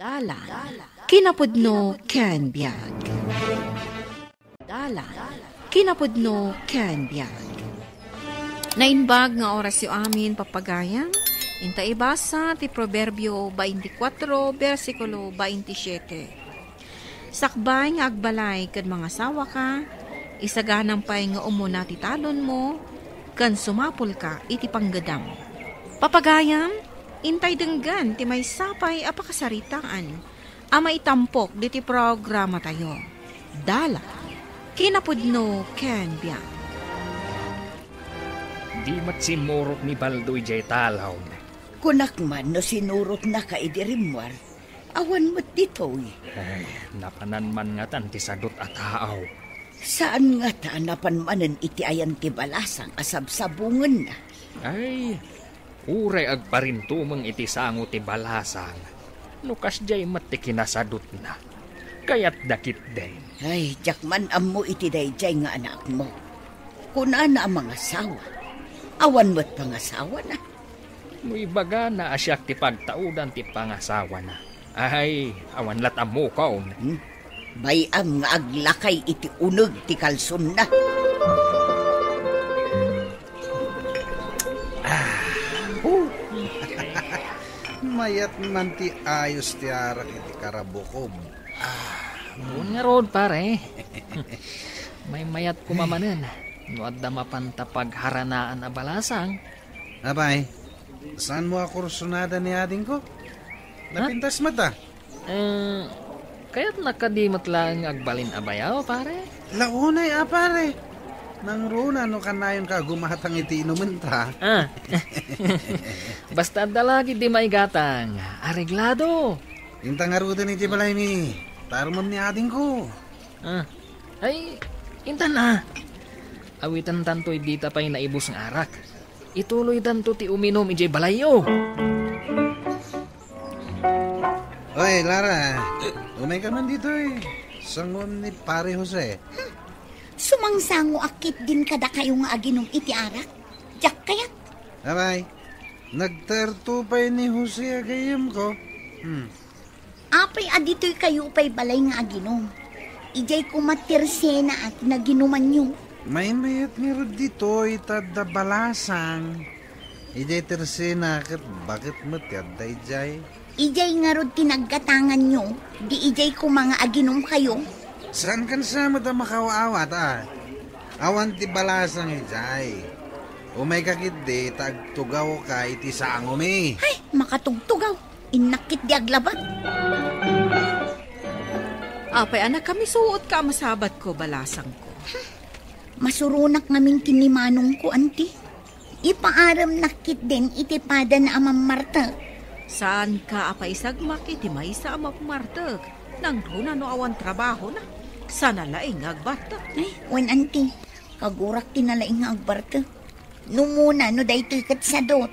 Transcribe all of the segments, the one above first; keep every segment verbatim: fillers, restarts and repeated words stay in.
Dalan. Kinapudno ken biag. Dalan. Kinapudno ken biag. Naimbag nga orasyo amin, papagayam. Inta ibasa ti Proverbio twenty-four, bersikulo twenty-seven. Sakbay nga agbalay ken mangasawaka, isaganam pay nga umuna ti talonmo, ken sumapulka iti panggedam. Papagayam, intay denggen ti maysa pay a pakasaritaan a maitampok diti programatayo. Dalan, kinapudno ken biag. Di met simmurot ni Baldo idiay talon. Kunak man no sinurotnaka idi rimmuar, awan met ditoy. Ay, napanan man ngatan ti sadut a taaw. Saan ngata a napan manen iti ayan ti balasang a sabsabungenna? Ay, uray agparintumeng iti sango ti balasang, no kasdiay met ti kinasadutna. Kayatda ketdin. Ay, diak man ammo iti daydiay nga anakmo. Kunana a mangasawa. Awan met pangasawana. No ibagana a siak ti pagtaudan ti pangasawana, ay, awan lat ammokon. Hmm? Bay-am nga aglakay iti uneg ti kalsonna. Ah. Oh. Mayat man ti ayos ti arak iti karabukom. Ah, buon ngarud, pare. Maymayat koma manen no adda mapanta pagharanaan a balasang. Apay, saanmo a kursunada ni adingko? Ha? Napintas met a. Eh, kayatna kadi met laeng nga agbalin a bayaw, pare? Launay a, pare. Nangruna no kanayonka a gumatang iti inumenta. Ah. Basta adda la ketdi maigatang, areglado. Inta ngaruden iti balaymi. Tarmem ni adingko. Ah. Ay, intan a. Awitantantoy dita pay naibus nga arak. Ituloydanto ti uminum idiay balayyo. Oy, Lara, umayka man ditoy. Sangoem ni Pare Jose. Sumangsangoak ketdin kadakayo nga aginum iti arak. Diak kayat. Apay, nagtaerto pay ni Jose a gayyemko. Hmm. Apay a ditoykayo pay balay nga aginum? Idiay koma ti resena ti naginumanyo. Maymayat ngarud ditoy ta adda balasang. Idiay ti resena ket baket met ti adda idiay. Idiay ngarud ti naggatanganyo, di idiay koma nga aginumkayo? Saankan sa met a makaw-awat a. Awan ti balasang idiay. Umayka ketdi ta agtugawka iti sangomi. Ay, makatugtugaw. Innak ketdi aglabak. Apay a nakamisuotka a masabatko, balasangko? Masuronak ngamin ken ni manongko, anti. Ipaaremnak ketdin iti padana a mammartek. Saanka a paisagmak iti maysa a mammartek? Nangruna no awan trabahona, sana laeng nga agbartek. Ay, wen, anti. Kagurak ti nalaing nga agbartek. No umuna, no daytoy ket sadut.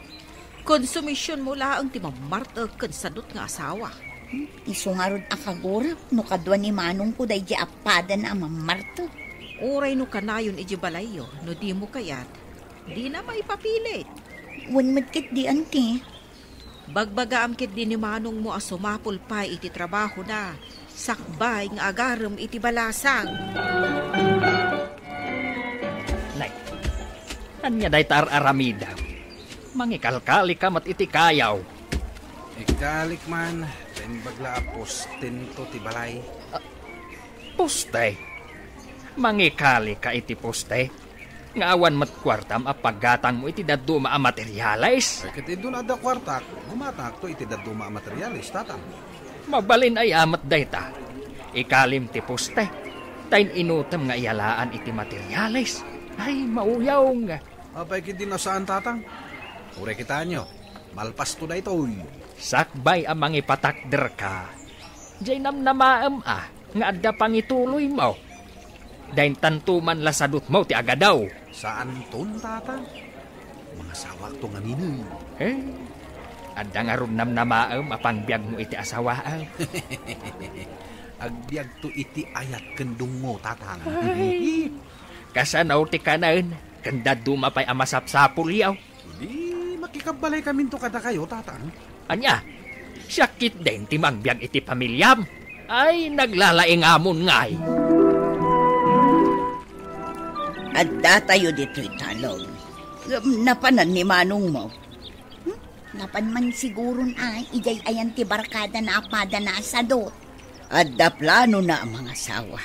Konsumisionmo laeng ti mammartek ken sadut nga asawa. Hmm, isu ngarud a kagurak no kadua ni manongko daydiay a padana a mammartek. Uray no kanayon idiay balayyo, no dimo kayat, dina maipapilit. Wen met ketdi, anti. Bagbagaam ketdi ni manongmo a sumapul pay iti trabahona, sakbay nga agarem iti balasang. Nay, ania dayta ar-aramidem? Mangikalkalika met iti kayaw. Ikalik man, naimbag la a postinto ti balay. Ah, poste? Mangikalika iti poste? Nga awan met kuartam a paggatangmo iti dadduma a materiales? Ay, ket idun adda kuartak, gumatangakto iti dadduma a materiales, tatang. Mabalin aya met dayta. Ikalim ti poste. Ta in-inutem nga iyalaan iti materiales. Ay, mauyong. Apay ketdi no saan, tatang? Uray kitaenyo, malpasto daytoy. Sakbay a mangipatakderka, diay namnamaem a nga adda pangituloymo. Daintanto man la sadutmo ti agadaw. Saanton, tatang. Mangasawakto ngamin. Eh, adda ngarud namnamaem a pangbiagmo iti asawaem? Agbiagto iti ayat ken dungngo, tatang. Ay, kasano ti kanen, ken dadduma pay a masapsapulyo? Idi makikabbalaykaminto kadakayo, tatang. Ania? Siak ketdin ti mangbiag iti familiam. Ay, naglalaingamon ngay. Adda tayo ditoy talon. Ngem napanan ni manongmo. Hmm? Napan man siguron a, idiay ayan ti barkadana a padana a sadot. Adda planona a mangasawa.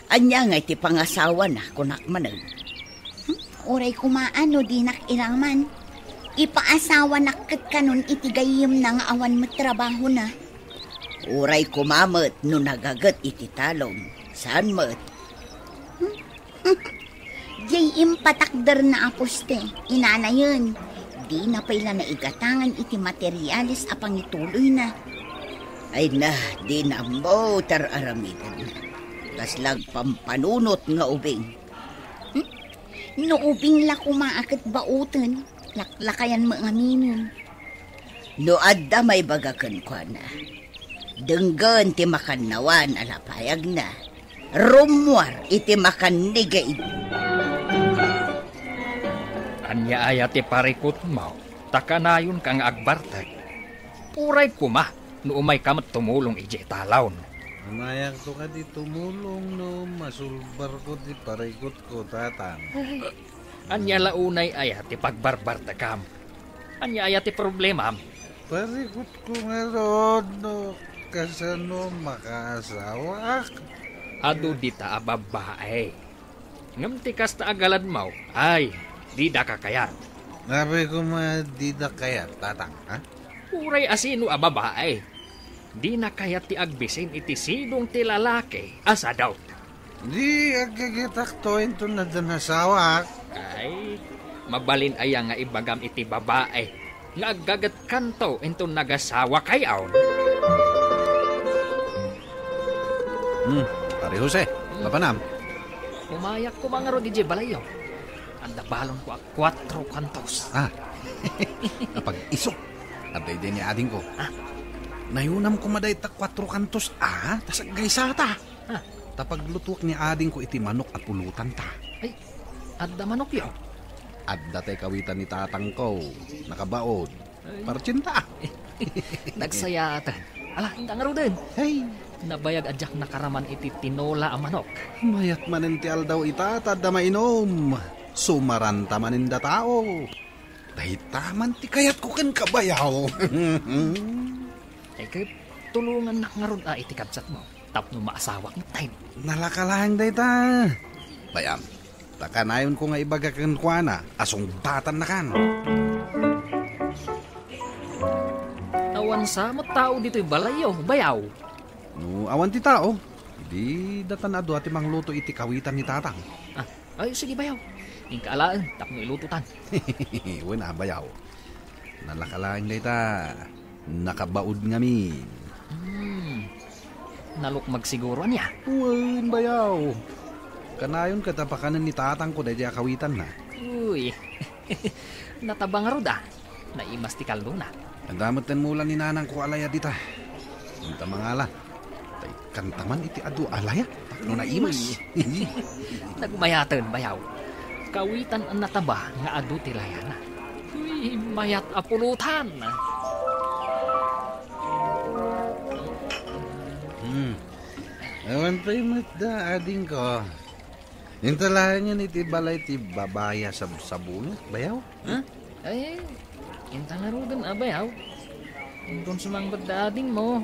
Ania ngay ti pangasawana, kunak manen? Hmm? Uray koma a no dinak iraman. Ipaasawanak ket kanon iti gayyemna nga awan met trabahona. Uray koma met no nagaget iti talon, saan met? Hmm? Diay impatakderna a poste, inanayen. Dina pay la naigatangan iti materiales a pangituloyna. Ay na, dina ammo ti ar-aramiden. Kasla agpampanunot nga ubing. Hmm? No ubing la koma a ket baoten, laklakayan met ngaminen. No adda maibaga kenkuana, denggen ti makannawan a lapayagna. Rummuar iti makannigid. Ania aya ti parikutmo? Ta kanayonka nga agbartek. Uray koma no umayka met tumulong idiay talon. Unayakto kadi tumulong no masulbarko ti parikutko, Tatang. Ania la unay aya ti pagbarbartekam? Ania aya ti problemam? Parikutko ngarud no kasano makaasawaak. Adu dita a babbae. Ngem ti kasta a galadmo, ay, dida kakayat. Apay koma dida kayat, Tatang, ha? Uray a sino a babae, dina kayat ti agbisin iti sidong ti lalaki a sadot. Di aggagetakto inton adda nasawaak. Ay, mabalin aya nga ibagam iti babae nga aggagetkanto inton nagasawakay, aw? Hmm, Pare Jose, mapanam? Umayak koma ngarud idiay balayyo. Adda balonko a kuatro kantos. Ah, napag-iso. Adda idi ni adingko. Ah. Nayunam koma dayta kuatro kantos, ah, ta saggaysata. Ah. Ta paglutuak ni adingko iti manok a pulotanta. Ay, adda manokyo? Adda tay kawitan ni tatangko. Nakabaod. Ay. Partinta. Nagsayaatan. Ala, inta ngaruden. Hey. Nabayag a diak nakaraman iti tinola a manok. Mayat manen ti aldaw ita, ta adda mainom. Sumaranta manen datao. Dayta man ti kayatko kenka, bayaw. Ay, ket tulongannak ngarud a iti kabsatmo tapno maasawak met tayo. Nalaka laeng dayta. Bayam, ta kanayonko nga ibaga kenkuana a sungbatannakan. Awan sa met tao ditoy balayyo, bayaw. No awan ti tao, di datan a dua ti mangluto iti kawitan ni tatang. Ah, ay, sige, bayaw. Inka alaen tapno ilutotan. Wen a, bayaw. Nalaka laeng dayta. Nakabaod ngamin. Hmm. Nalukmag siguro, ania? Wen, bayaw. Kanayon ket a pakanen ni tatangko daydiay a kawitanna. Uy. Nataba ngarud a. Naimas ti kaldona. Adda met ten mula ni nanangko a layad ita. Inta mangala. Ta ikkanta man iti adu a layad tapno naimas. Uy. Nagmayaten, bayaw. Kawitan a nataba nga adu ti layana. Uy, mayat a pulutan. Hmm. Awan pay met da, adingko. Inta laengen iti balay ti babai a sabsabungek, bayaw? Ha? Ay, inta ngaruden a bayaw. Inton sumangpet da adingmo,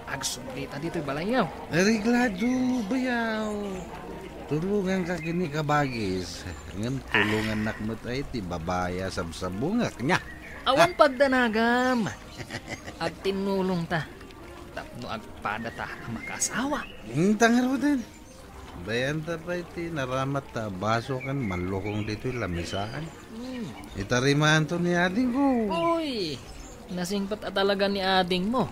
agsublita ditoy balayyo. Areglado, bayaw. Tulonganka ken ni kabagis. Ngem tulongannak met ay ti babai a sabsabungek, nia? Awan pagdanagam. Agtinnulongta tapno agpadata a makaasawa. Inta ngaruden. Dayanta pay ti naramatta a baso ken mallukong ditoy lamisaan. Hmm. Itarimaanto ni adingko. Uy, nasingpet a talaga ni adingmo.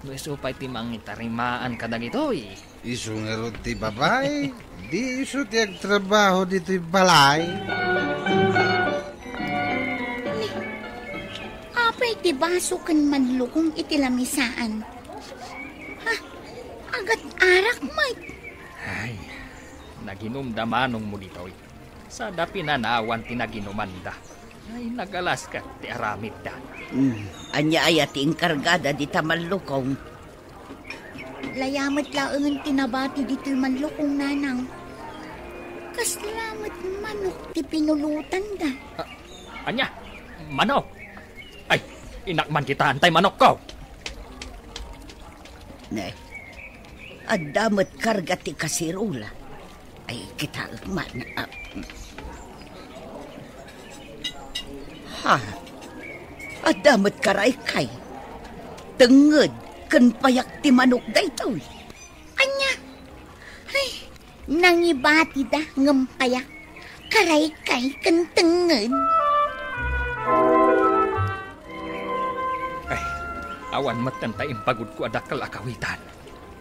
No isu pay ti mangitarimaan kadagitoy. Isu ngarud ti babai, di isu ti agtrabaho ditoy balay. Ni, apay ti baso ken mallukong iti lamisaan? Ha? Agat arak met. Ay, naginumda manongmo ditoy. Sada pinanawan ti naginumanda. Ay, nagalas ket ti aramidda. Hmm, ania aya ti inkargada dita mallukong? Laya met laengen ti nabati ditoy mallukong, nanang. Kasla met manok ti pinulotanda. Ah, ania? Manok? Ay, inakman kita, antay manokko. Ne, adda met karga ti kaserola. Ay, kitaek man. Ah. Ha? Adda met karaykay. Tengnged ken payak ti manok daytoy. Ania? Ay, nangibatida ngem payak. Karaykay ken tengnged. Ay, awan metten ta impagudko a dakkel a kawitan.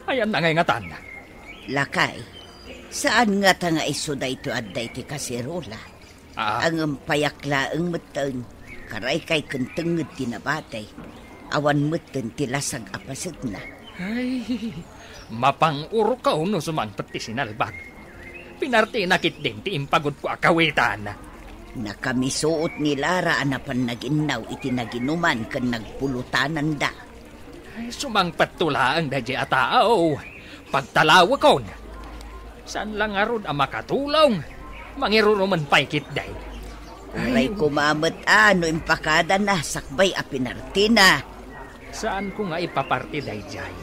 Ayanna ngay ngatan? Lakay, saan ngata nga isu daytoy adda iti kaserola? Ah. Ngem payak laeng metten, karaykay ken tengnged ti nabati. Awan metten ti lasag a pasekna. Ay, mapang-urkaw no sumangpet ti sinalbag. Pinartina ketdin ti impagudko a kawitan. Nakamisuot ni Lara a napan naginnaw iti naginuman ken nagpulotananda. Ay, sumangpetto laeng daydiay a tao. Pagtalawekon. Saan la ngarud a makatulong. Mangirurumen pay ketdi. Uray koma met a no impakadana sakbay a pinartina. Saanko nga ipaparti daydiay,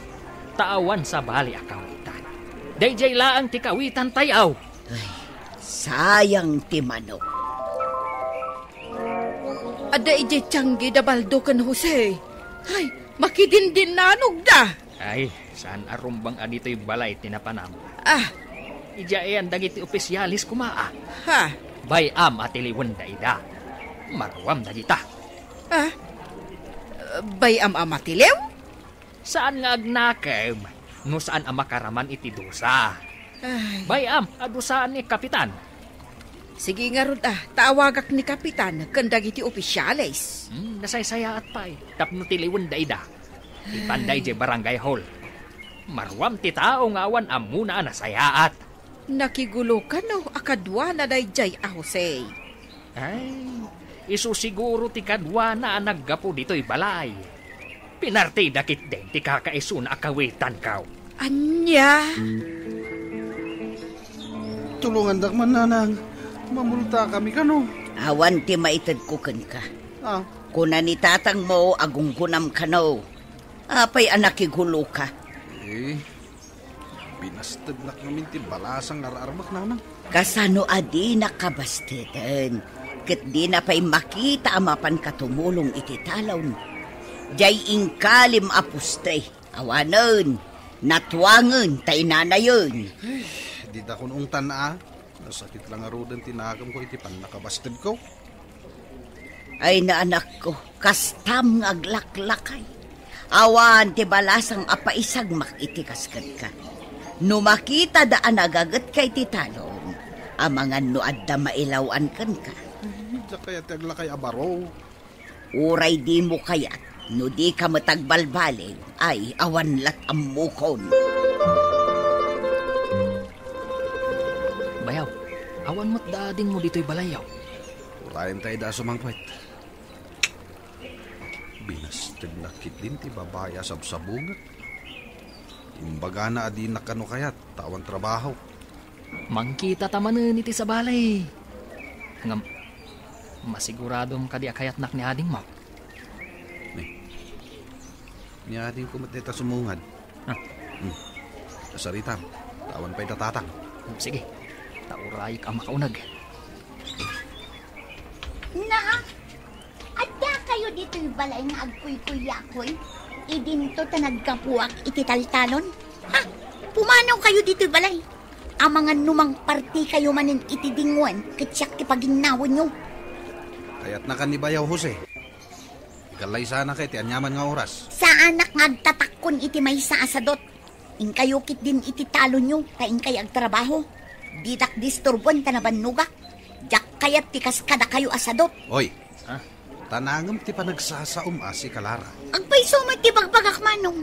ta awan sabali a kawitan. Daydiay laeng ti kawitan tayaw. Ay, sayang ti manok. Adda idiay tianggi da Baldo ken Jose. Ay, makidindinnanogda. Ay, saan a rumbeng a ditoy balay ti napanam. Ah. Idiay ayan dagiti opisyales koma a. Ha? Bay-am a tiliwenda ida. Maruam dagita. Ah? Bay-am a matiliw? Saan nga agnakem no saan a makaraman iti dusa. Ay. Bay-am a dusaan ni Kapitan. Sige ngarud a, ta awagak ni Kapitan ken dagiti opisyales. Hmm, nasaysayaat pay tapno tiliwenda ida. Ipan daydiay barangay hall. Maruam ti tao nga awan ammona a nasayaat. Nakiguloka no a kaduana daydiay a Jose. Ay, isu siguro ti kaduana a naggapu ditoy balay. Pinartida ketdin ti kakaisuna a kawitanko. Ania? Tulongandak man, nanang. Mamultakami kano. Awan ti maitedko kenka. Ah. Kuna ni tatangmo a gunggonam kano. Apay a nakiguloka? Eh, binastednak ngamin ti balasang nga ar-arbek, nanang. Kasano a dinak kabasteden? Ket dina pay makita a mapanka tumulong iti talon. Diay inkalim a poste. Awanen, natuangen, ta inanayen. Ay, dita kun ungtan a. Nasakit la ngaruden ti nakemko iti pannakabastedko. Ay, naanakko, kastam nga aglaklakay. Awan ti balasang a paisagmak iti kaskenka. No makitada a nagagetka iti talon, amangan no adda mailaw-an kenka. Ay, diak kayat ti aglakay a baro. Uray dimo kayat, no dika met agbalbaliw, ay, awan lat' ammokon. Bayaw, awan met da adingmo ditoy balayyo. Urayen ta ida a sumangpet. Binastednak ketdin ti babai a sabsabungek. Imbagana a dinak kano kayat, ta awan trabaho. Mangkita ta manen iti sabali. Ngem, masiguradom kadi a kayatnak ni adingmo? Ni, ni adingko met dayta sumungad. Ah. Hmm. Saritam, ta awan pay da tatang. Hmm, sige, ta urayek a makauneg. Naa, adda kayo ditoy balay nga agkuykuyakoy? Idinto ta naggapuak iti taltalon? Ha? Pumanaw kayo ditoy balay. Amangan no mangparti kayo manen iti dingwen ket siak ti paginnawenyo. Kayatnaka ni Bayaw Jose. Ikallaysana kay ti aniaman nga oras. Saanak nga agtatakkon iti maysa a sadot. Inkayo ketdin iti talonyo, ta inkay agtrabaho. Didak disturboen ta nabannogak. Diak kayat ti kas kadakayo a sadot. Oy, ha? Ta nangem ti panagsasaom a si Kalara. Agpayso met ti bagbagak, Manong.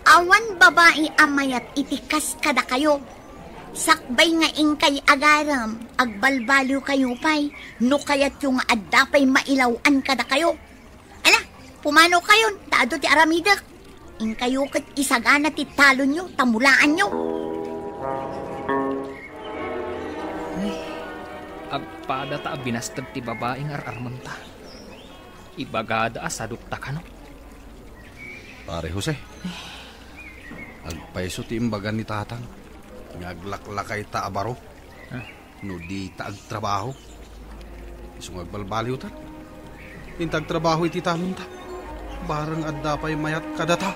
Awan babai a mayat iti kas kadakayo. Sakbay nga inkay agaram, agbalbaliwkayo pay, no kayatyo nga adda pay mailaw-an kadakayo. Ala, pumanokayon, ta adu ti aramidek. Inkayo ket isagana ti talonyo, ta mulaanyo. Ay, agpada ta a binasted ti babai nga ar-armenta. Ibagada a sadut ta kano. Pare Jose, agpayso ti imbagan ni Tatang nga aglaklakayta a baro. Ah. No dita agtrabaho. Isu nga agbalbaliwta. Inta agtrabaho iti talonta. Bareng adda pay mayat kadata.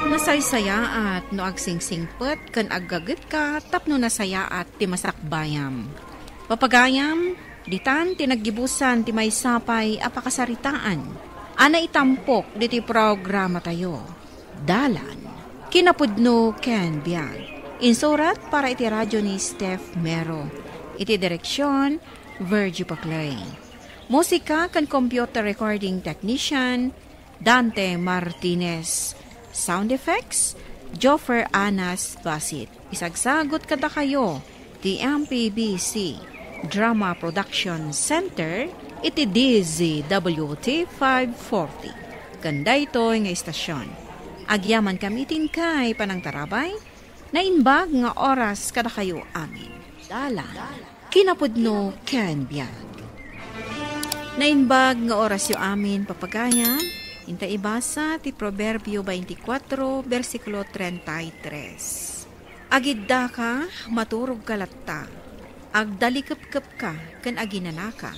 Nasaysayaat no agsingsingpet ken aggagetka tapno nasayaat ti masakbayam. Papagayam, ditan ti naggibusan ti maysa pay a pakasaritaan a naitampok ditoy programatayo. Dalan, kinapudno ken biag. Insurat para iti radio ni Steph Mero. Iti direksion, Virgie Paclay. Musika ken computer recording technician, Dante Martinez. Sound effects, Joffer Anas Basit. Isagsagut kadakayo ti M P B C Drama Production Center iti D Z W T five forty. Ken daytoy nga istasion, agyamankami iti inkay panangtarabay, naimbag nga oras kadakayo amin. Dalan, kinapudno ken biag. Naimbag nga orasyo amin, papagayam, inta ibasa ti Proverbio twenty-four, bersikulo treinta y tres. Agiddaka, maturogka latta. Agdalikepkepka ken aginanaka.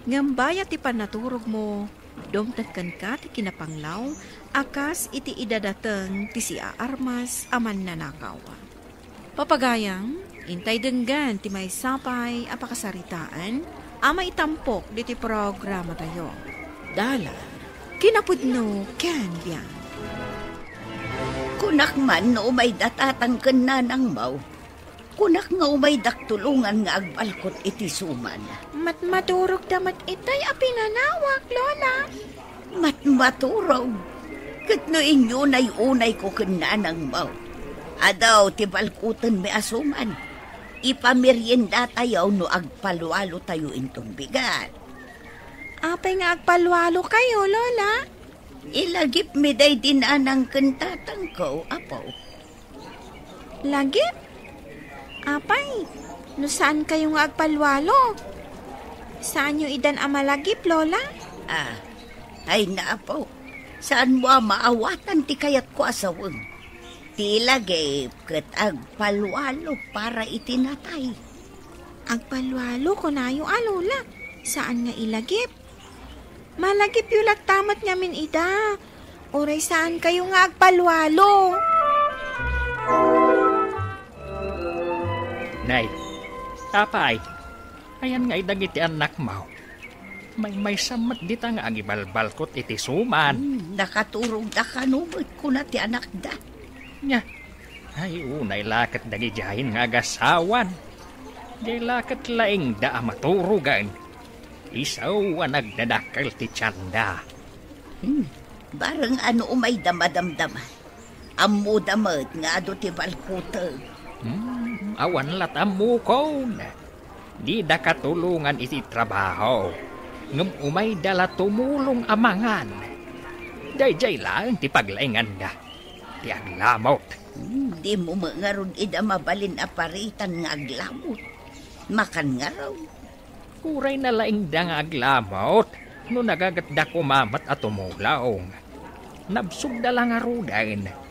Ngem bayat ti pannaturogmo, dumteng kenka ti kinapanglaw a kas iti idadateng ti siaarmas a mannanakaw. Papagayam, intay denggen ti maysa pay a pakasaritaan a maitampok ditoy programatayo. Dalan, kinapudno ken biag. Kunak man no umayda tatang ken nanangmo. Kunak nga umaydak tulongan nga agbalkot iti suman. Matmaturogda met itay a pinanawak, Lola. Matmaturog. Ket no inyunay-unayko ken nanangmo, adu ti balkotenmi a suman. Ipameriendatayo no agpalwalotayo inton bigat. Apay nga agpalwalokayo, Lola? Ilagipmi daydi nanang ken tatangko, apo. Lagip? Apay, no saan kayo nga agpalwalo, saanyo idan a malagip, Lola? Ah, ay na, apo. Saanmo a maawatan ti kayatko a saweng. Ti lagip ket agpalwalo para iti natay. Agpalwalo, kunayo a, Lola. Saan nga ilagip? Malagipyo latta met ngamin ida. Uray saan kayo nga agpalwalo. Nay, apay, ayan nga idagiti annakmo. Maymaysa met dita nga agibalbalkot iti suman. Hmm, nakaturogda kano met, kuna ti anakda. Nya, ay, unay la ket dagidiayen nga agasawan. Diay la ket laingda a maturogan. Isu a nagdadakkel ti tianda. Hmm, bareng ano umayda madamdama. Ammoda met nga adu ti balkotek. Hmm, awan lat ammokon. Dida katulongan iti trabaho. Ngem umayda la tumulong a mangan. Daydiay laeng ti paglainganda. Ti aglamot. Hmm, dimo met ngarud ida mabalin a paritan nga aglamot. Makan ngarud. Uray nalaingda nga aglamot no nagagetda koma met a tumulong. Nabsogda la ngaruden.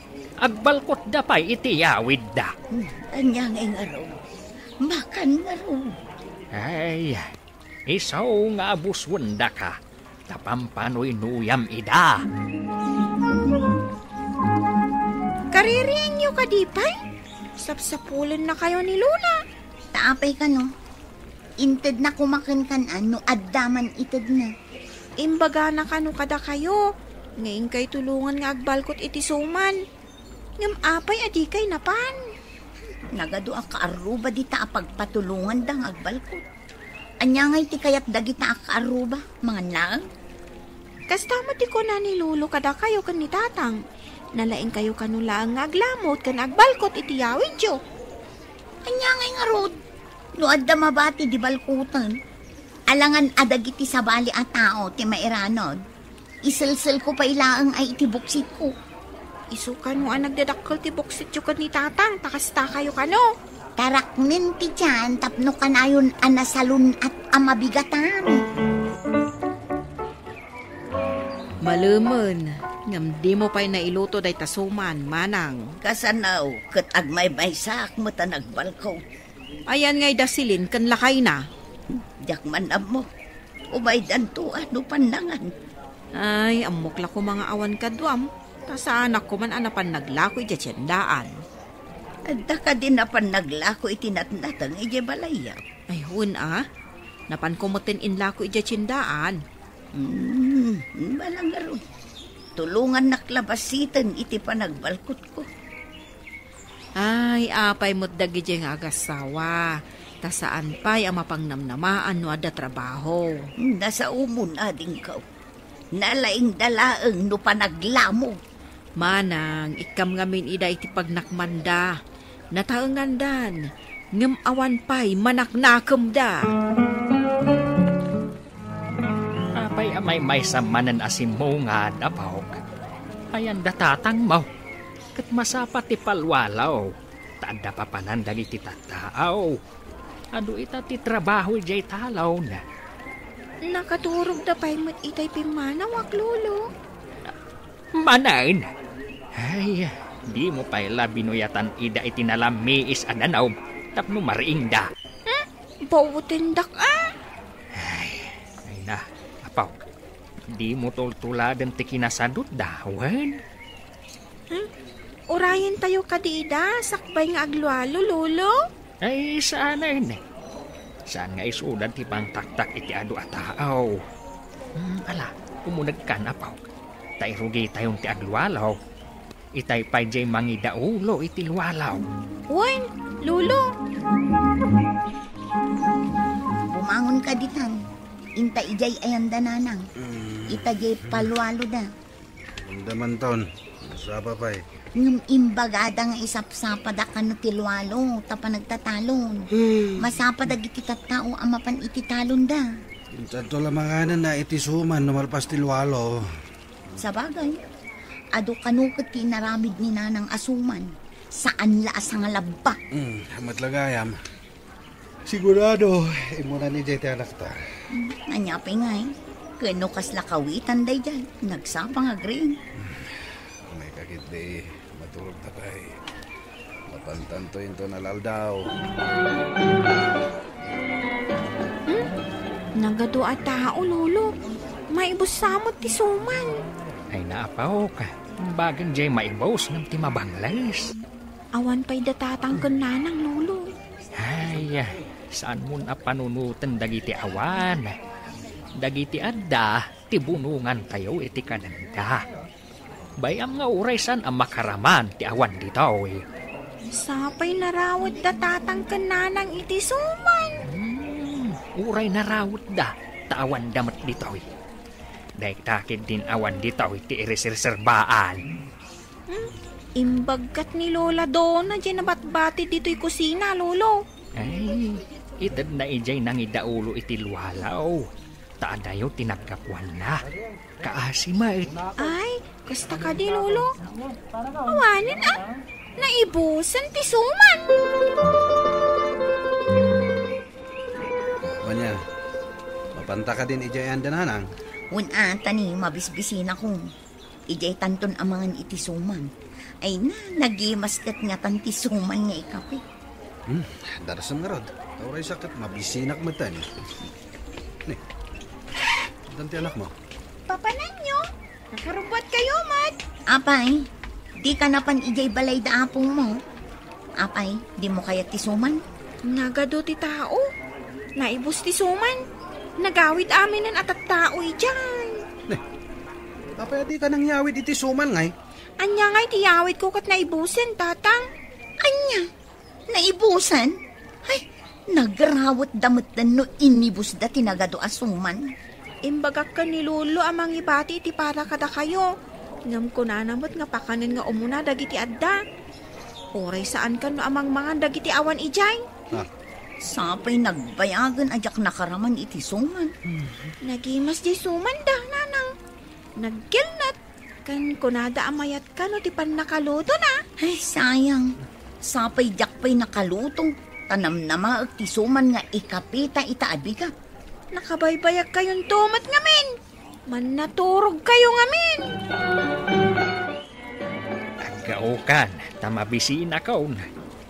Agbalkotda pay iti yawidda. Hmm, ania ngay ngarud? Makan ngarud. Ay, isu nga abuswendaka, ta pampanuynuyam ida. Kaririingyo kadi pay? Sapsapulennakayo ni Lola. Ta apay kano? Intedna koma kenkan-an no adda man itedna. Imbagana kano kadakayo nga inkay tulongan nga agbalkot iti suman. Ngem apay a dikay napan? Nagadu a kaarruba dita a pagpatulonganda nga agbalkot. Ania ngay ti kayat dagita a kaarruba? Mangan laeng? Kasta met ti kuna ni Lolo kadakayo ken ni Tatang. Nalaingkayo kano laeng nga aglamot ken agbalkot iti yawidyo. Ania ngay ngarud? No adda mabati di balkuten, alangan a dagiti sabali a tao ti mairanod. Iselselko pay laeng ay iti buksitko. Isu kano a nagdadakkel ti buksityo ken ni Tatang, ta kasta kayo kano. Taraknen ti tiyan tapno kanayon a nasalun-at a mabigatan. Malemen, ngem dimo pay nailuto dayta suman, manang. Kasano, ket agmaymaysaak met a nagbalko. Ayan ngay da Celine ken lakayna? Diak man ammo. Umaydanto a no pannangan. Ay, ammok la koma nga awan kaduam, ta saanak koman a napan naglako idiay tiendaan. Adda kadi napan naglako iti natnateng idiay balayyo? Ay, wen a. Napanko metten inlako idiay tiendaan. Hmm, bala ngarud. Tulongannak la basiten iti panagbalkotko. Ay, apay met dagiti nga agassawa, ta saan pay a mapangnamnamaan no adda trabaho. Nasaomon, adingko. Nalaingda laeng no panaglamog. Manang, ikkam ngamin ida iti pagnakmanda. Nataengandan, ngem awan pay manaknakemda. Apay a maymaysa manen a simmungad, apok? Ayan da tatangmo, ket masapa ti palwalaw, ta adda papanan dagiti tattaaw. Adu ita ti trabaho idiay talon. Nakaturogda pay met itay pimmanawak, Lolo. Manen! Ay, dimo pay la binuyatan ida iti nalammiis a danum tapno mariingda. Hmm? Bawatendak a? Ay, ay na, apo. Dimo tultuladen ti kinasadutda, wen? Hmm? Urayentayo kadi ida sakbay nga aglualo, Lolo? Ay, saanen. Saan nga isuda ti pangtaktak iti adu a tao. Hmm, ala, umunegkan, apo. Ta irugitayon ti aglualo. Itay pay diay mangidaulo iti lualo. Wen, Lolo. Bumangon ka ditan. Inta idiay ayanda nanang. Mm. Ita diay palualoda. Damdamanton, masapa pay. Ngem imbagada nga isapsapada kano ti lualo, ta panagtatalon. Hmm. Masapa dagiti tattao a mapan iti talonda. Intanto la manganenna iti suman no malpas ti lualo. Sabagay, adu kano ket ti inaramid ni Nanang a suman. Saan la a sangalabba. Hmm, met la gayam. Sigurado, immunan idiay ti anakta. Ania pay ngay? Ken no kasla kawitan daydiay, nagsapa nga agriing. May kakit di, maturog ta pay. Mapantanto inton alaldaw. Hmm? Nagadu a tao, Lolo. Maibus sa met ti suman. Ay, naapaw ka. Bagan jay maibus ngem ti mabangles. Awan pay da tatang ken nanang, Lolo. Ay, saanmon a panunoten dagiti awan. Dagiti adda ti bunongantayo iti kanenda. Bay-am nga uray saan a makaraman ti awan ditoy. Sapay narawet da tatang ken nanang iti suman. Hmm, uray narawet da, ta awan da met ditoy. Dayta ketdin awan ditoy ti ireserserbaan. Hmm? Imbagkat ni Lola Dona diay nabatbati ditoy kusina, Lolo. Ay, itedna idiay nangidaulo iti lualaw. Ta adayo ti naggapuanna. Kaasi met. Ay, kasta kadi, Lolo. Awanen, a? Naibusen ti suman. Ania, mapanta kadin idiay ayanda nanang? Wen a, ta ni, mabisbisinakon. Idiay tanton amangan iti suman. Ay na, nagimas ket ngatan ti suman nga ikape. Hmm, darasem ngarud. Ta uray sa ket mabisinak metten. Ni, addan ti anakmo. Papananyo? Nakarubbuat kayo met. Apay, di ka napan idiay balay da apongmo? Apay, dimo kayat ti suman? Nagadu ti tao. Naibus ti suman. Nagawid aminen a tattao idiay. Ne, apay a di ka nangyawid iti suman ngay? Ania ngay ti yawidko ket naibusen, Tatang? Ania? Naibusen? Ay, nagrawetda metten no inibusda ti nagadu a suman. Imbagak ken ni Lolo a mangibati iti para kadakayo. Ngem kunana met nga pakanen nga umuna dagiti adda. Uray saankan no amangmangan dagiti awan idiay. Ah. Sapay nagbayagen a diak nakaraman iti suman. Nagimas diay sumanda, nanang. Nagkelnet, ken kunada a mayat kano ti pannakalutona. Ay, sayang. Sapay diak pay nakaluto. Ta namnamaek ti suman nga ikapita ita a bigat. Nakabaybayagkayonto met ngamin. Mannaturogkayo ngamin. Aggaokan, ta mabisinakon.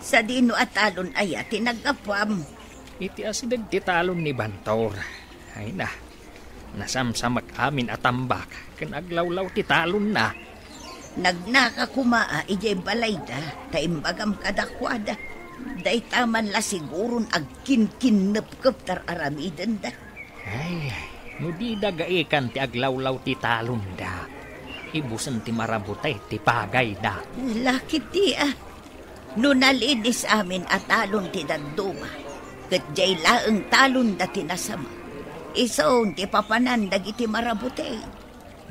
Sadino a talon aya ti naggapuam? Iti asideg ti talon ni Bantor. Ay na, nasamsamak amin a tambak ken aglawlaw ti talonna. Nagnaka koma a idiay balayda, ta imbagam kadakuada. Dayta man la siguron agkinkinnepkep ta ar-aramidenda. Ay, no dida gaikan ti aglawlaw ti talonda, ibusen ti marabutay ti pagayda. Lakit ti, ah. No nalinis amin a talon ti dadduma, ket diay laeng talonda ti nasama, isun ti papanan dagiti marabutay.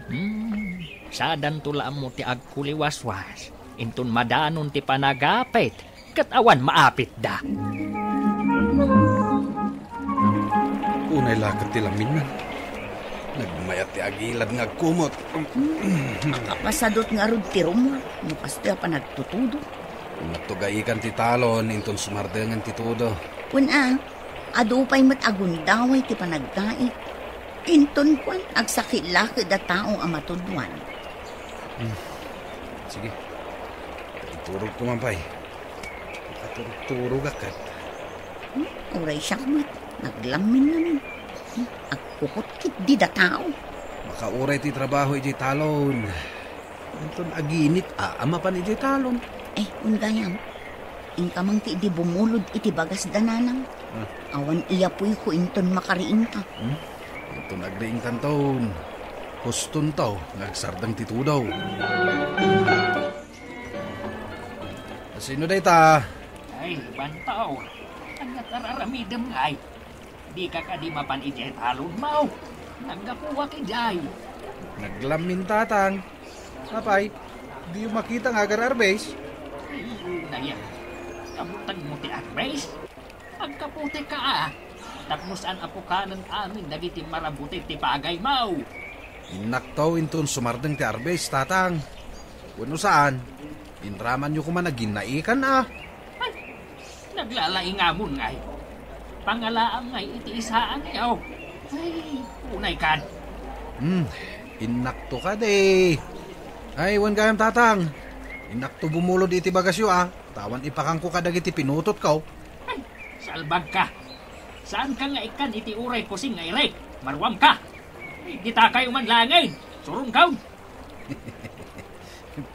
Hmm, sadanto la ammo ti agkuliwaswas, inton madanon ti panagapit, ket awan maapitda. Unay la ket ti laminnan. Nagmayat ti agilad nga agkumot. Makapasadot ngarud ti rumor, no kastoy a panagtutudo. Nagtugaikan ti talon, inton sumardengen ti tudo. Wen a, adu pay met a gundaway ti panaggaik. Inton kuan, agsakit la ket a tao a matuduan. Hmm. Sige. Iturogko man pay. Makaturturogak ket. Hmm, uray siak met, naglamin ngamin. Hmm, agkukot ket dida tao. Makauray ti trabaho idiay talon. Inton aginit a, a mapan idiay talon. Eh, wen gayam, inka man ti idi bumulod iti bagasda, nanang. Ah. Awan iyapuyko inton makariingka. Hmm? Inton agriingkanton, hustonto nga agsardeng ti tudo. Sino dayta? Ay, Bantor. Ania ti ar-aramidem ngay? Dika kadi mapan idiay talonmo? Naggapuak idiay. Naglamin, Tatang. Apay, diyo makita nga agar-arbes? Ay, unay a. Kabutengmo ti arbes? Agkaputek ka, a. Tapno saan a pukanen amin dagiti marabutay ti pagaymo. Innakto inton sumardeng ti arbes, Tatang. Wenno saan, inramanyo koma nga ginnaikan, a. Ay, naglalaingamon ngay. Pangalaam ngay iti isaanyo. Ay, unay kad. Hmm, innakto kadi. Ay, wen gayam, Tatang. Innakto bumulod iti bagasyo, a. Ta awan ipakangko kadagiti pinutotko. Ay, salbagka. Saanka nga ikkan iti uray kusing nga irek. Maruamka. Ay, ditakayo man laengen. Surongkaw.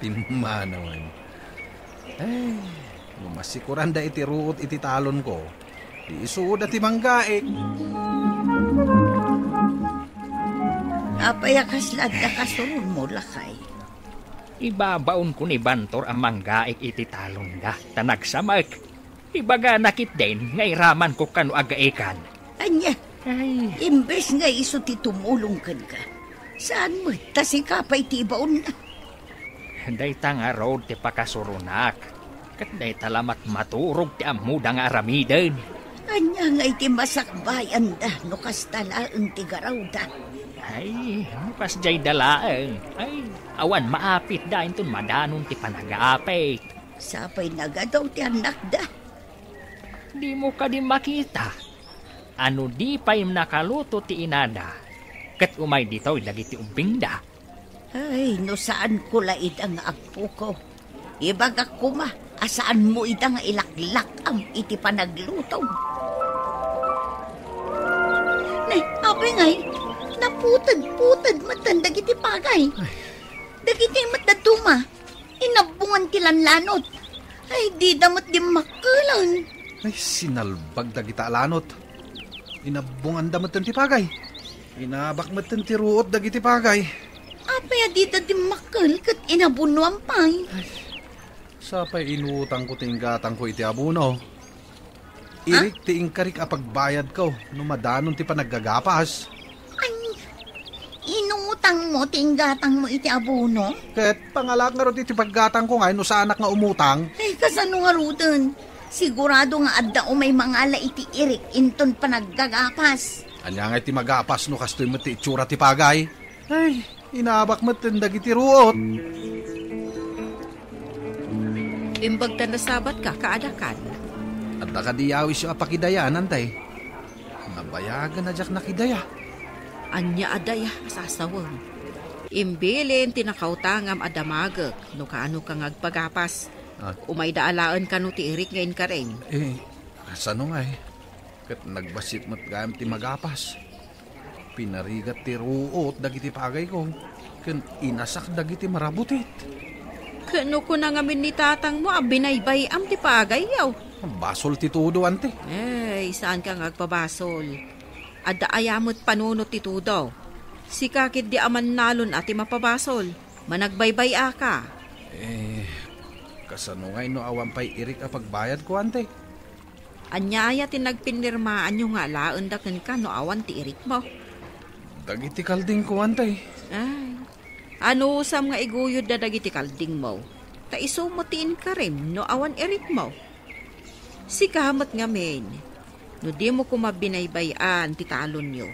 Pimmanawen. Ay, no masikuranda iti ruot iti talonko, di isuda ti manggaik. Apay a kasla adda kasuronmo, lakay? Ibabaonko ni Bantor a manggaik iti talonda, ta nagsamek. Ibagana ketdin nga iramanko kano agaikan. Ania? Ay. Imbes nga isu ti tumulong kenka, saan met ta sika pay ti ibaonna? Dayta ngarud ti pakasuronak, ket dayta la met maturog ti ammoda nga aramiden. Ania ngay ti masakbayanda no kasta laeng ti garawda? Ay, no kasdiayda laeng, ay, awan maapitda inton madanon ti panagapit. Sapay nagadaw ti annakda. Dimo kadi makita a no di pay nakaluto ti inada, ket umay ditoy dagiti ubbingda? Ay, no saanko la ida nga agpukaw, ibagak koma a saanmo ida nga ilaklak-am iti panagluto. Ne, apay ngay, naputed-puted metten dagiti pagay. Ay. Dagiti met dadduma, inabbongan ti lanlanot. Ay, dida met dimmakkelen. Ay, sinalbag dagita a lanot. Inabbonganda metten ti pagay. Inabak metten ti ruot dagiti pagay. Apay a dida dimmakkel ket inabunoam pay? Ay, sapay inutangko ti inggatangko iti abono. Ha? Irik ti inkarik a pagbayadko no madanon ti panaggagapas. Ay, inutang Tatangmo ti inggatangmo iti abono? Ket pangalak ngarud iti paggatangko ngay no saanak nga umutang? Ay, kasano ngaruden? Sigurado nga adda umay mangala iti Irik inton panaggagapas. Ania ngay ti magapas no kastoy met ti itsura ti pagay? Ay, inabak met ken dagiti ruot. Imbag ta nasabatka, kaadakan. Adda kadi yawisyo a pakidayanan, tay? Nabayagen a diak nakidaya. Ania a daya a sasawem? Imbilin ti nakautangam a damagek no kaanoka nga agpagapas. Ah. Umayda alaen kano ti Irik nga inkarim. Eh, kasano ngay? Ket nagbassit met gayam ti magapas. Pinarigat ti ruot dagiti pagayko, ken inasak dagiti marabutit. Ket no kuna ngamin ni tatangmo a binaybay-am ti pagayyo? Basol ti tudo, anti. Ay, saanka nga agpabasol. Adda aya met panunot ti tudo? Sika ketdi a mannalon a ti mapabasol. Managbaybay-aka. Eh, kasano ngay no awan pay Irik a pagbayadko, anti? Ania aya ti nagpinirmaanyo nga alaenda kenka no awan ti Irikmo? Dagiti kaldingko, anti. Ay, anusam nga iguyodda dagiti kaldingmo? Ta isu met ti inkarim no awan Irikmo. Sika met ngamin, no dimo koma binaybay-an ti talonyo,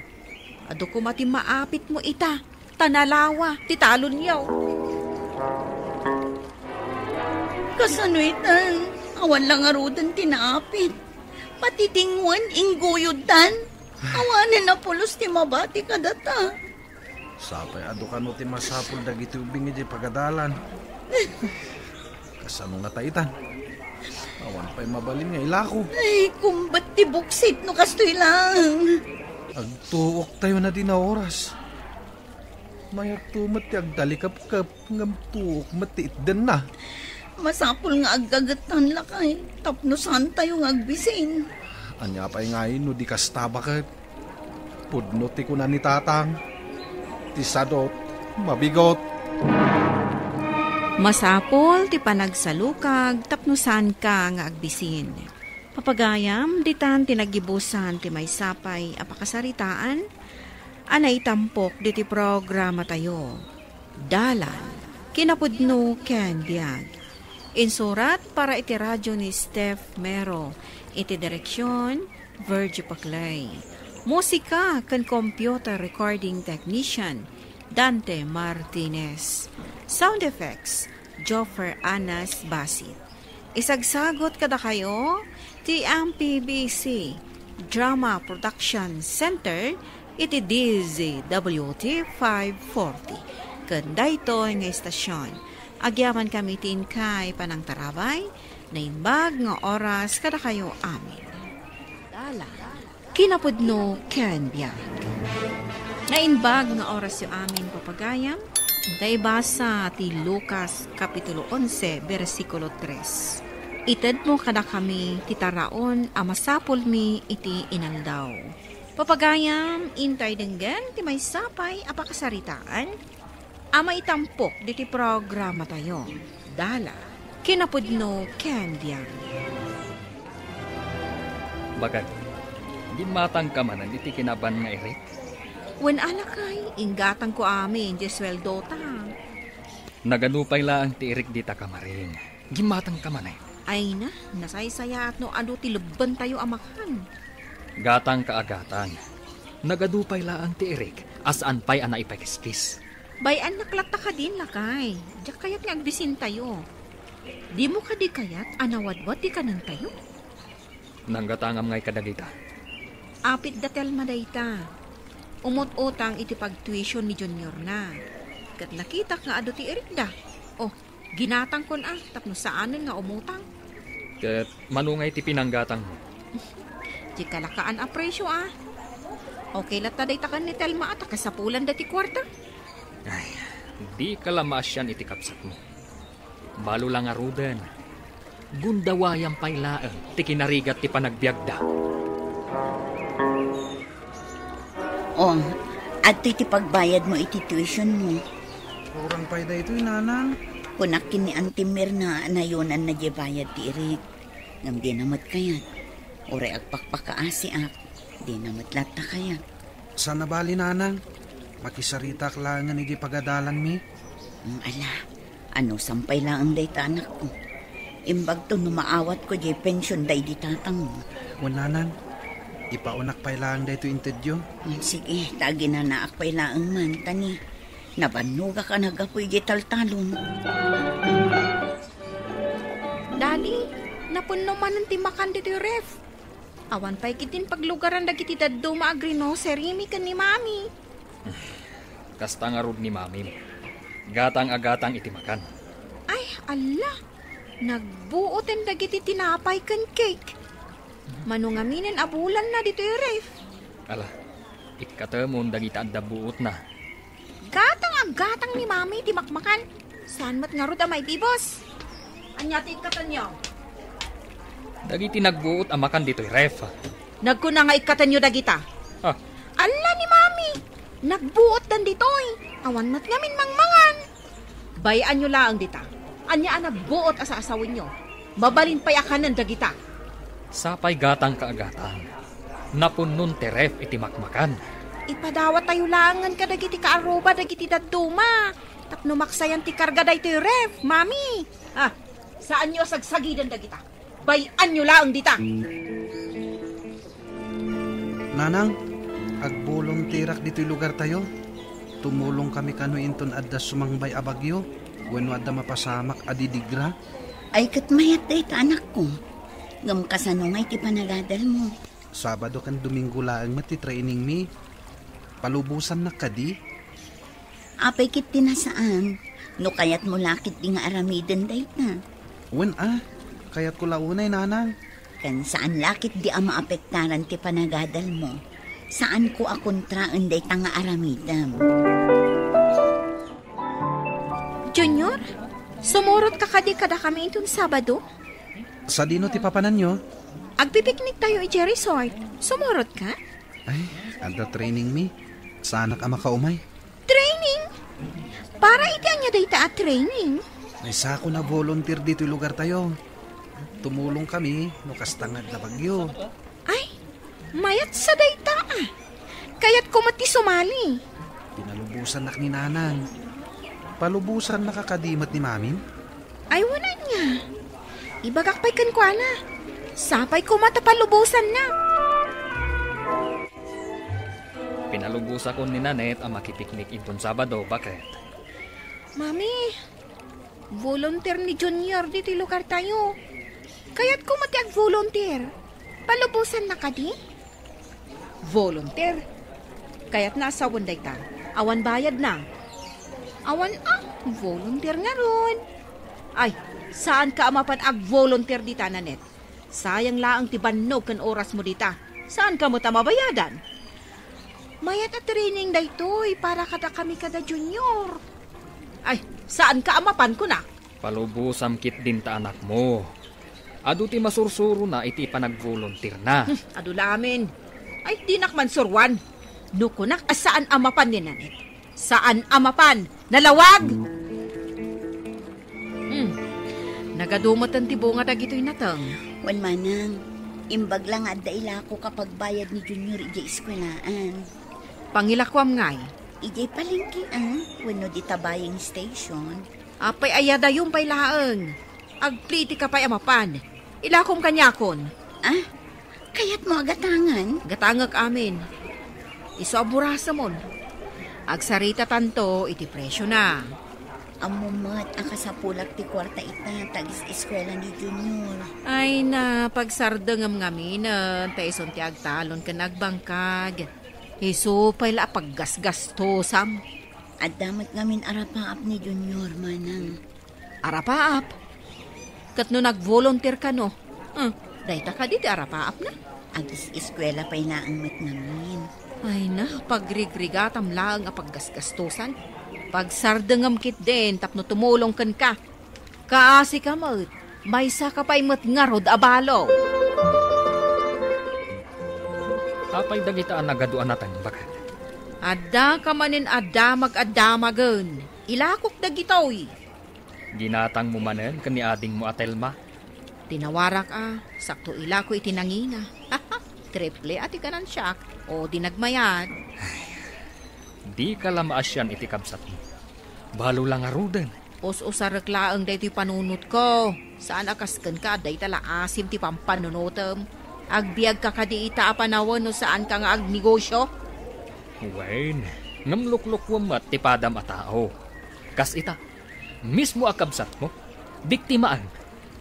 adu koma ti maapitmo ita, ta nalawa ti talonyo. Kasano itan? Awan la ngaruden ti naapit. Matidingwen, ingguyodtan. Awanen a pulos ti mabati kadata. Sapay adu kano ti masapul dagiti ubing idiay pagadalan. Kasano ngata itan? Awan pay mabalin nga ilako. Ay, kumbat ti buksit no kastoy lang. Agtuok tayo na di na oras. Mayat to met ti agdalikepkep, ngem tuok met ti itdenna. Masapul nga aggagettan, lakay, tapno saantayo nga agbisin. Ania pay ngay no di kasta baket? Pudno ti kuna ni Tatang, ti sadot, mabigot. Masapul ti panagsalukag tapno saanka nga agbisin. Papagayam, ditan ti naggibusan ti maysa pay a pakasaritaan a naitampok diti programatayo. Dalan, kinapudno ken biag. Insurat para iti radyo ni Steph Mero, iti direksyon, Virgie Paclay. Musika ken computer recording technician, Dante Martinez. Sound effects, Joffer Anas Basit. Isagsagot kadakayo ti M P B C Drama Production Center iti D Z W T five forty. Ken daytoy nga istasyon, agyamankami ti inkay panangtarabay, naimbag nga oras kadakayo amin. Dalan. Kinapudno ken biag. Naimbag nga orasyo amin, papagayam. Ita ibasa ti Lucas, Kapitulo onse, bersikulo tres. Itedmo kadakami ti taraon a masapulmi iti inaldaw. Papagayam, intay denggen ti maysa pay a pakasaritaan a maitampok diti programatayo. Dala, kinapudno ken biag. Bagay, gimmatangka manen iti kinaban nga irik? Wen, alakay, inggatangko amin ti sueldota. Nagadu pay laeng ti irik dita kamaring. Gimmatangka manen. Ay na, nasaysayaat no adu ti lebbentayo a makan. Gatangka a gatang. Nagadu pay laeng ti irik a saan pay a naipakiskis. Bay-annak latta kadin, lakay. Diak kayat nga agbisintayo. Dimo kadi kayat a nawadwad ti kanentayo? Nanggatangam ngay kadagita? Apit da Telma dayta. Umut-utang iti pagtuition ni Juniorna. Ket nakitak nga adu ti irikda. Oh, ginatangkon a tapno saanen nga umutang. Ket mano ngay ti pinanggatangmo? Di kalakaan a presyo a. Okay latta dayta ken ni Telma a ta kasapulanda ti kuarta. Ay, di ka la maasian iti kabsatmo. Balo la ngaruden, gundawayam pay laeng ti kinarigat ti panagbiagda. Oh, adtoy ti pagbayadmo iti tuitionmo. Kurang pay daytoy, nanang. Kunak ken ni Auntie Mirna a nayonanna diay bayad ti irik. Ngem dina met kayat. Uray agpakpakaasiak, dina met latta kayat. Saan a bali, nanang. Makisaritak laengen iti pagadalanmi. Mm, ala, ano, sampay laeng dayta, anakko. Imbagto no maawatko diay pension daydi tatangmo. Wen, nanang, ipaonak pay laeng daytoy intedyo. Mm, sige, ta aginanaak pay laeng man, ta ni nabannogak a naggapu idiay taltalon. Dali, napunno manen ti makan ditoy ref. Awan pay ketdin paglugaran dagiti dadduma a grocerymi ken ni Mami. Kasta ngarud ni Mamim. Gatang a gatang iti makan. Ay, alla! Nagbuoten dagiti tinapay ken cake. Mano ngaminen a bulanna ditoy ref? Ala, ikkatemon dagiti adda buotna. Gatang a gatang ni Mami ti makmakan. Saan met ngarud a maibibos? Ania ti ikkatenyo? Dagiti nagbuot a makan ditoy ref. Nagkuna nga ikkatenyo dagita. Ah. Alla ni Mami! Nagbuotdan ditoy. Awan met ngamin mangmangan. Bay-anyo laeng dita. Ania a nagbuot a saasawenyo? Mabalin pay a kanen dagita. Sapay gatangka a gatang. Napunnon ti ref iti makmakan. Ipadawatayo laengen kadagiti kaarruba dagiti dadduma tapno maksayan ti karga daytoy ref, Mami. Ah, saanyo a sagsagiden dagita. Bay-anyo laeng dita. Nanang, agboluntirak ditoy lugartayo. Tumulongkami kano inton adda sumangbay a bagyo wenno adda mapasamak a didigra. Ay, ket mayat dayta, anakko. Ngem kasano ngay ti panagadalmo? Sabado ken Domingo laeng met ti trainingmi. Palubosannak kadi? Apay ket ti nasaan, no kayatmo la ketdi nga aramiden dayta. Wen a, kayatko la unay, nanang. Ken saan la ketdi a maapektaran ti panagadalmo. Saanko a kontraen dayta nga aramidem. Junior, sumurotka kadi kadakami inton Sabado? Sadino ti papananyo? Agpipiknik tayo idiay resort. Sumurotka? Ay, adda trainingmi. Saanak a makaumay. Training? Para iti ania dayta a training? Naysakon a volunteer ditoy lugartayo. Tumulongkami no kasta nga adda bagyo. Ay, mayat sa dayta a. Kayatko met ti sumali. Pinalubosannak ni Nanang. Palubosannaka kadi met ni Mamin? Ay, wen ania. Ibagak pay kenkuana. Sapay koma ta palubosanna. Pinalubosakon ni Nanette a makipiknik inton Sabado, baket. Mami, volunteer ni Junior ditoy lugartayo. Kayatko met ti agvolunteer. Palubosanna kadi? Volunteer? Kayatna a sawen dayta. Awan bayadna. Awan a, volunteer ngarud. Ay, saanka a mapan agvolunteer dita, Nanette. Sayang laeng ti bannog ken orasmo dita. Saanka met a mabayadan. Mayat a training daytoy para kadakami kada Junior. Ay, saanka a mapan, kunak? Palubosam ketdin ta anakmo. Adu ti masursurona iti panagvolunteerna. Hmm, adu lamin. Ay, dinak man suroan. No kunak a saan a mapan ni Nanette. Saan a mapan. Nalawag! Hmm. Nagadu meten ti bunga dagitoy nateng. Wen manang, imbag la nga adda ilakok a pagbayad ni Junior idiay eskuelaan. Pangilakuam ngay? Idiay palengke, ah? Wenno dita buying station? Apay, ayadayon pay laeng. Agplitika pay a mapan. Ilakom kaniakon. Ah? Kayatmo a gatangan? Gatangek amin. Isu a burasemon. Agsaritatanto iti presiona. Ammom met a kasapulak ti kuarta ita ta agis-eskuela ni Junior. Ay na, pagsardengem ngaminen, ta isun ti agtalon ken agbangkag. Isu pay la a paggasgastosam. Adda met ngamin arapaap ni Junior, manang. Arapaap? Ket no nag-volunteer kano, hmm, dayta kadi ti arapaapna? Agis-eskuela pay laeng met ngamin. Ay na, pagrigrigatam laeng a paggasgastosan. Pagsardengem ketdin tapno tumulong kenka. Kaasika met, maysaka pay met ngarud a balo. Apay dagita a nagadu a nateng, baket? Addaka manen a damag a damagen. Ilakok dagitoy. Ginatangmo manen ken ni adingmo a Telma? Tinawarak a, sakto ilako iti nangina. Triple a ti ganansiak, o di nagmayat. Dika la maasian iti kabsatmo. Balo la ngaruden. Us-usarek laeng daytoy panunotko. Saan a kas kenka, dayta la asim ti pampanunotem. Agbiagka kadi ita a panawen no saanka nga agnegosio? Wen, ngem luklukuem met ti padam a tao. Kas ita, mismo a kabsatmo, biktimaem,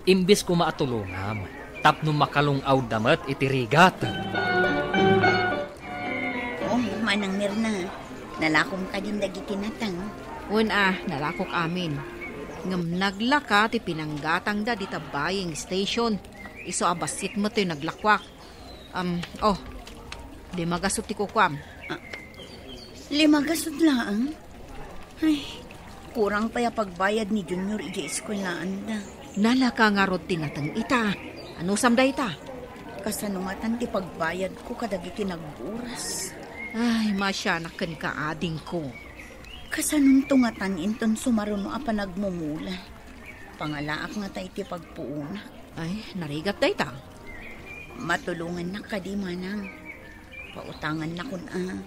imbes koma a tulongam, tapno makalung-awda met iti rigat. Oh, Manang Mirna, nalakom kadin dagiti natang? Wen a, nalakok amin. Ngem naglaka ti pinanggatangda dita buying station. Isu a bassit met toy naglakuak. Um, oh, lima gasut ti kukuam. Ah, lima gasut laeng? Ay, kurang pay a pagbayad ni Junior idiay eskuelaanda. Nalaka ngarud ti nateng ita. Anusam dayta? Kasano ngatan ti pagbayadko kadagiti nagburas? Ay, maasianak kenka, adingko. Kasanonto ngatan inton sumaruno a panagmumula? Pangalaak ngata iti pagpuonak. Ay, narigat dayta. Matulongannak kadi, manang? Pautangannakon a.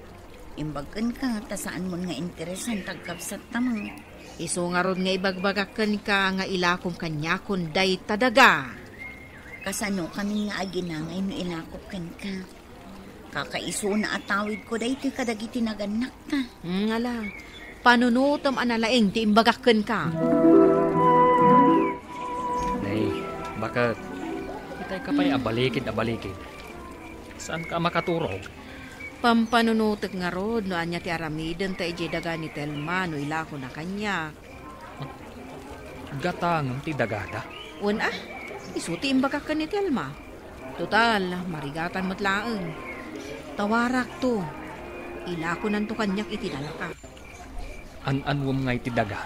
Imbag kenka ta saanmon nga interesan ti agkabsatta met. Isu ngarud nga ibagbagak kenka nga ilakom kaniakon dayta daga. Kasano kamin nga aginangay no ilakop kenka? Kakaisuna a tawidko daytoy kadagiti nagannakta. Hmm, ala, panunotem a nalaing ti imbagak kenka. Nay, baket itay ka pay a balikid a balikid. Saan ka makaturog? Pampanunotek ngarud no ania ti aramidenta idiay daga ni Telma no ilakona kaniak. Gatangem ti dagada? Wen a, isu ti imbagak ken ni Telma. Total, marigatan met laeng. Tawarakto. Ilakonanto kaniak iti nalaka. An-anuem ngay ti daga?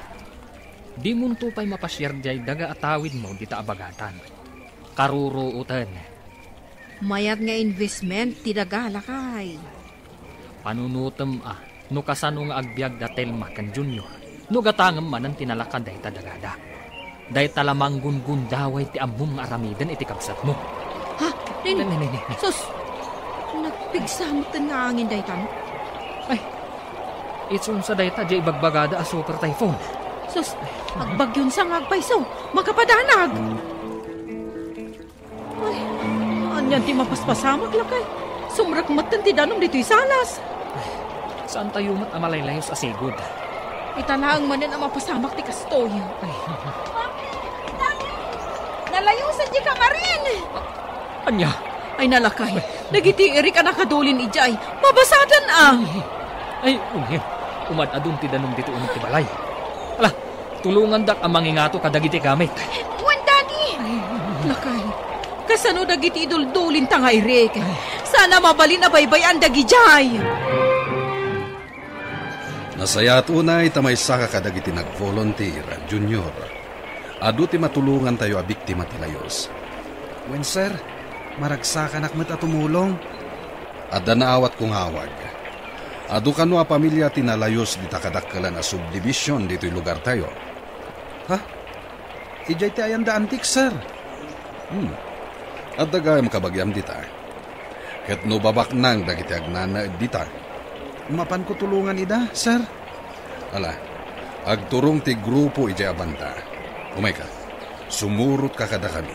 Dimonto pay mapasiar diay daga a tawidmo dita a bagatan. Karuruoten. Mayat nga investment ti daga, lakay. Panunotem a no kasano nga agbiag da Telma ken Junior no gatangem manen ti nalaka dayta dagada. Dayta la manggungundaway ti ammom nga aramiden iti kabsatmo. Ha? Nini? Nini, nini, nini? Sus! Nagpigsa metten nga angin dayta, no? Ay, isu unsa dayta diay ibagbagada a super typhoon? Sus! Agbagyo unsa nga agpayso! Makapadanag! Ay, anian ti mapaspasamak, lakay? Sumrek metten ti danum ditoy salas. Saantayo met a malaylayus a sigud. Ita laeng manen a mapasamak ti kastoy. Ay. Mami! Daddy! Nalayusan di kamarin! Ania? Ay, nalakay. Dagiti irik a nakadulin idiay. Mabasadan a! Ay, uni. Umad-adun ti danum ditoy uneg ti balay. Ala, tulongandak a mangingato kadagiti gamit. Wen, Daddy! Ay, lakay. Kasano dagiti iduldulinta nga irik? Ay. Saan a mabalin a baybay-an dagidiay. Nasayaat unay ta maysaka kadagiti nag-volunteer, Junior. Adu ti matulongantayo a biktima ti layus. Wen, sir, maragsakanak met a tumulong. Adda naawatko nga awag. Adu kano a pamilia ti nalayus dita kadakkelan a subdivision ditoy lugartayo. Ha? Idiay ti ayanda antik, sir. Hmm. Adda gayam kabagiam dita. Ket no babaknang dagiti agnanaed dita, mapanko tulongan ida, sir. Ala, agturong ti grupo idiay a banda. Umayka, sumurotka kadakami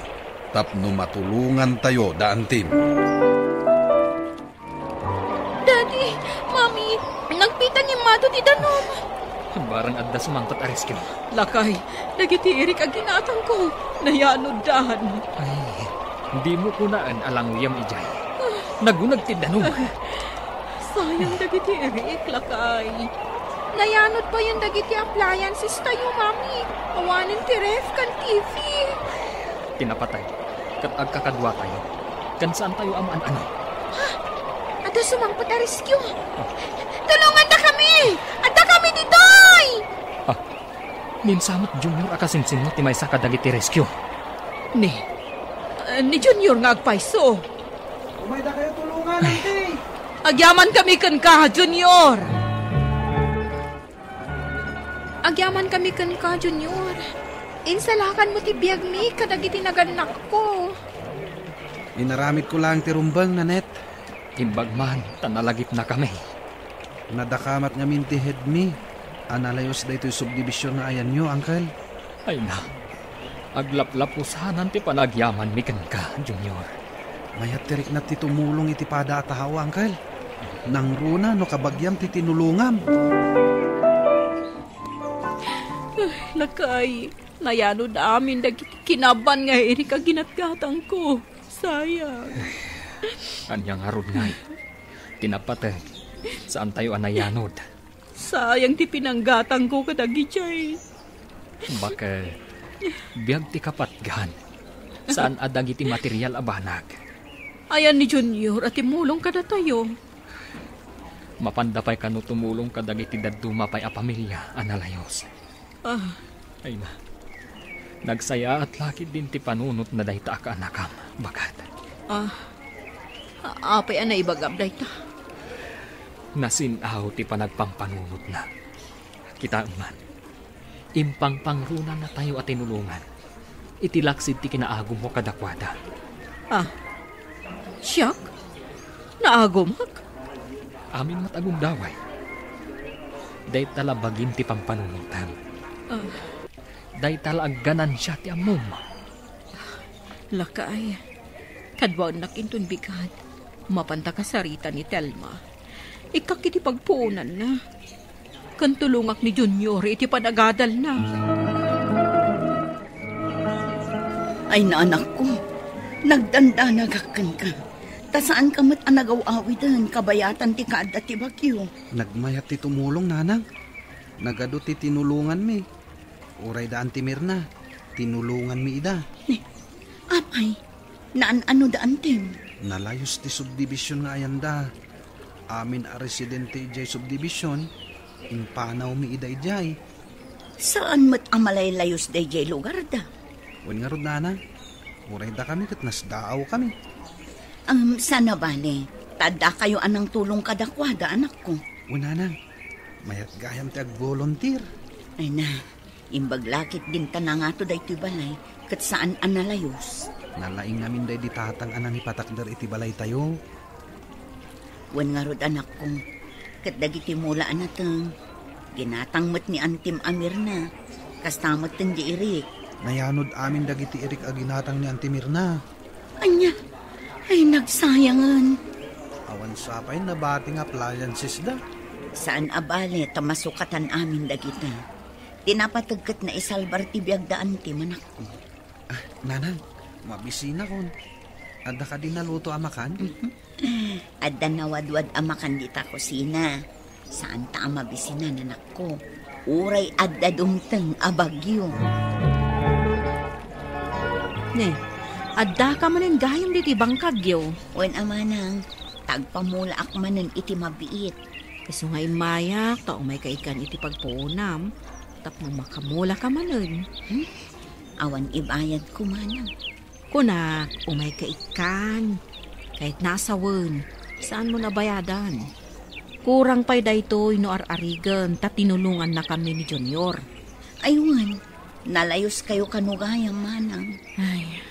tapno matulongantayo da Antim. Daddy, Mami, nagpita nga immadu ti danum. Barang adda sumangpet a rescue. Lakay, dagiti irik a ginatangko, nayanoddan. Ay, dimo kunaen a languyam idiay. Naguneg ti danum. Sayang dagiti irik, lakay. Nayanod payen dagiti appliances tayo, Mami. Awanen ti ref ken T V. Ti napatay, ket agkakaduatayo, ken saantayo a maan-ano. Ha? Adda sumangpet a rescue. Oh. Tulongandakami! Addakami ditoy! Ah, ni insa met Junior a kasimsimno ti maysa kadagiti rescue? Ni, ni Junior nga agpayso. Umaydakayo tulongan, Auntie! Agyamankami kenka, Junior! Agyamankami kenka, Junior. Insalakanmo ti biagmi kadagiti nagannakko. Inaramidko laeng ti rumbeng, Nanette. Imbag man ta nalagipnakami. Nadakamat ngamin ti headmi a nalayos daytoy subdivision nga ayanyo, Uncle. Ay na, aglaplapusanan ti panagyamanmi kenka, Junior. Mayat ti riknat ti tumulong iti pada a tao, Uncle. Nangruna no kabagiam ti tinulongam. Ay, lakay, nayanod amin dagiti kinaban nga irik a ginatgatangko. Sayang. Ania ngarud ngay? Ti napateg, saantayo a nayanod. Sayang ti pinanggatangko kadagijay. Baket, biag ti kapatgan. Saan a dagiti material a banag. Ayan ni Junior a timulong kadatayo. Mapanda pay kano tumulong kadagiti dadduma pay a pamilia a nalayos. Ah. Ay na. Nagsayaat la ketdin ti panunotna dayta a kaanakam, baket. Ah. A-, apay a naibagam dayta? Nasin-aw ti panagpampanunotna. Kitaem man, impangpangrunanatayo a tinulongan iti laksid ti kinaagummo kadakuada. Ah, siak? Naagumak? Amin met a gundaway. Dayta la bagim ti pampanunotem. Ah. Dayta la agganansia ti ammom. Lakay, kaduaennak inton bigat. Mapanta kasarita ni Telma. Ikkak iti pagpuonanna. Ken tulongak ni Junior iti panagadalna. Ay, naanakko, nagdandanagak kenka. Ta saanka met a nagaw-awiden kabayatan ti kaadda ti bagyo. Nagmayat ti tumulong, nanang. Nagadu ti tinulonganmi. Uray da Anti Mirna, tinulonganmi ida. Ne, apay, naan-ano da Antim? Nalayos ti subdivision nga ayanda. Amin a residente idiay subdivision, impanawmi ida idiay. Saan met a malaylayos daydiay lugarda? Wen ngarud, nana, uray dakami ket nasdaawkami. Um, sana bale, ta addakayo a nangtulong kadakuada, anakko. Wen, nanang, mayat gayam ti agboluntir. Ay na, imbag la ketdin ta nangato daytoy balay, ket saan a nalayos. Nalaing ngamin daydi tatang a nangipatakder iti balaytayo. Wen ngarud, anakko, ket dagiti mula a nateng, ginatang met ni Antim a Mirna, kasta met ken di irik. Nayanod amin dagiti irik a ginatang ni Anti Mirna. Ania? Ay, nagsayangen. Awan sa pay nabati nga appliances da. Saan a bale ta masukatan amin dagita. Ti napateg ket naisalbar ti biag da Antim, anakko. Ah, nanang, mabisinakon. Adda kadi naluto a makan? Mhm. Adda nawadwad a makan dita kusina. Saanta a mabisinan, anakko. Uray adda dumteng a bagyo. Ne, addaka manen gayam ditoy bangkagyo. Wen a manang, ta agpamulaak manen iti mabiit. Isu nga immayak ta umayka ikkan iti pagpuonam, tapno makamulaka manen. Hmm? Awan ibayadko, manang. Kunak, umayka ikkan. Kayatna a sawen, saanmon a bayadan. Kurang pay daytoy no ar-arigen ta tinulongannakami ni Junior. Ay wen, nalayoskayo kano gayam, manang. Ay,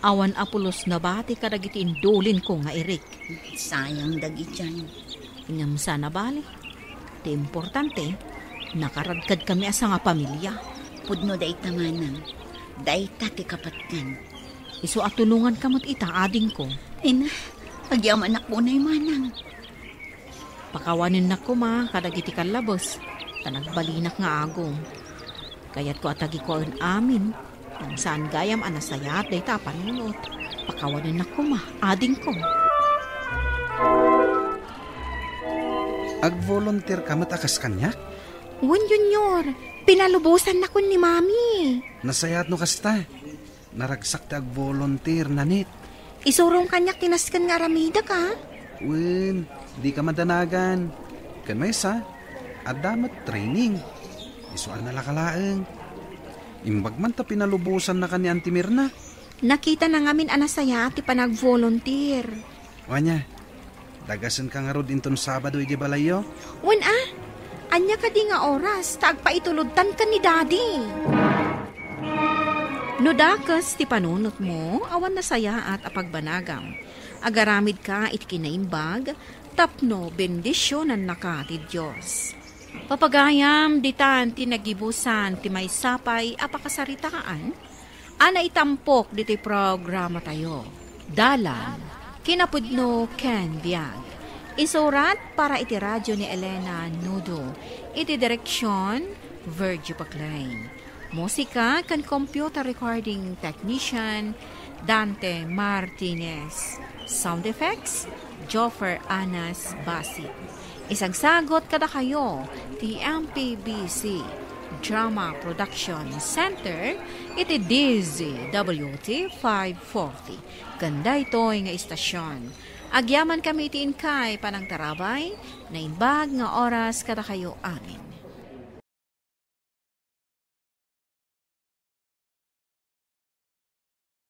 awan a pulos nabati kadagiti indulinko nga irik. Sayang dagiti. Ngem sana bale. Ti importante, nakaradkadkami a sangapamilia. Pudno dayta, manang. Dayta ti kapatkan. Isu a tulonganka met ita, adingko. Ay na, agyamanak unay, manang. Pakawanennak koma kadagiti kallabes, ta nagbalinak nga agum. Kayatko a tagikuaen amin, ngem saan gayam a nasayaat dayta a panunot. Pakawanennak koma, adingko. Agvolunteer ka met a kas kaniak? Wen, Junior, pinalubosannakon ni Mami. Nasayaat no kasta. Naragsak ti agvolunteer, Nanit. Isurong kaniak ti nasken nga aramidek, a? Wen, dika madanagan. Ken maysa, adda met training. Isu a nalaka laeng. Imbag man ta pinalubosannaka ni Auntie Mirna. Nakitana ngamin a nasayaat ti panagvolunteer. Wen a, dagasenka ngarud inton Sabado idiay balayyo? Wen a, ania kadi nga oras ta agpaitulodtan ken ni Daddy? No dakes ti panunotmo, awan nasayaat a pagbanagam. Agaramidka iti kinaimbag, tapno bendisionannaka ti Dios. Papagayam, ditan ti nagibusan ti maysa pay a pakasaritaan a naitampok ditoy programatayo. Dalan, kinapudno ken biag. Insurat para iti radio ni Elena Nudo. Iti direksion, Virgie Paclay. Musika ken computer recording technician, Dante Martinez. Sound effects, Joffer Anas Basit. Isagsagot kadakayo ti M P B C Drama Production Center iti D Z W T five forty. Ken daytoy nga istasyon, agyamankami iti inkay panangtarabay, naimbag nga oras kadakayo amin.